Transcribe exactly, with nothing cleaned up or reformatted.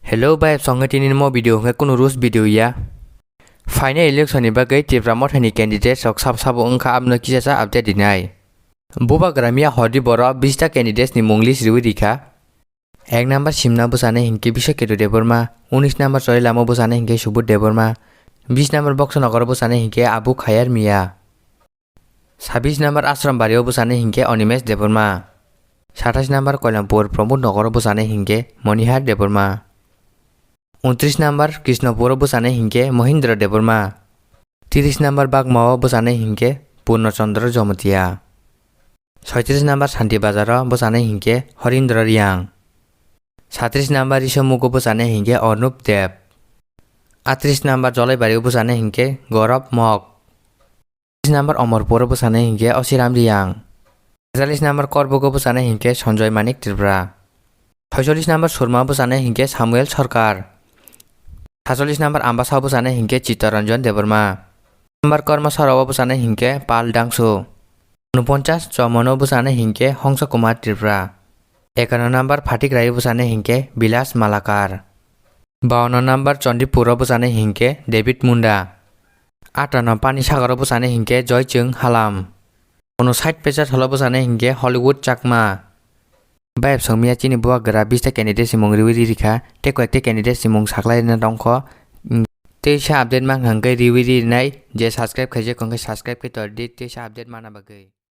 Hello bai, songwi tini mo video hwnkhe kunu roast video ya. Final election ni bagwi Tipra Mothani candidates rok sabo sabo wngkha, abno kisa sa update rinai. Bubagra miya hordi boro bista candidates ni mung list riwi rikha. Ek number Simna bwsani hinkhe Biswaketu Debbarma, unis number Chorilamo bwsani hinkhe Subodh Debbarma, bis number Boksonogoro bwsani hinkhe Abu Khayar Miya. Sabis number Ashram Bario bwsani hinkhe Animesh Debbarma. Satais number Koilampur Pramod Nogoro bwsani hinkhe Monihar Debbarma. Untris number Krishnapuro bwsani hinkhe Mohindra Debbarma. Tiris number Bagmao bwsani hinkhe Purno Chandra Jomatia. Soitris number Santi Bazaro bwsani hinkhe Horindra Riang. Satris number Risomugo bwsani hinkhe Arnub Deb. Atris number Jolaibario bwsani hinkhe Gaurav Mok. Number Omorpuro bwsani hinkhe Osiram Riang. Ekchallis number Korbugo bwsani hinkhe Sanjoy Manik Tripura. Soicholish number Surma bwsani hinkhe Samuel Sarkar. Satchollish number Ambasa bwsani hinkhe Chittaranjan Debbarma. Number Korma Sarao bwsani hinkhe Pal Dangsu. Unoponchas Chomono bwsani hinkhe Hongsa Kumar Tripura. Ekanno number Phatik Rai bwsani hinkhe Bilas Malakar. Bawanno number Chandipuro bwsani hinkhe David Munda. Atanno Pani Sagaro bwsani hinkhe Joy Chung Halam. Uno sait pesa tholo bwsani hinkhe Hollywood Chakma. Bayap songmiya chini bubagra bista candidate simung riwi rikha, tei koyekta candidate simung saklai rina tongkho. Tei sa update mang hangkhe riwi rinai, je subscribe khaijak hangkhe subscribe khe tordi, tei sa update mana bagwi.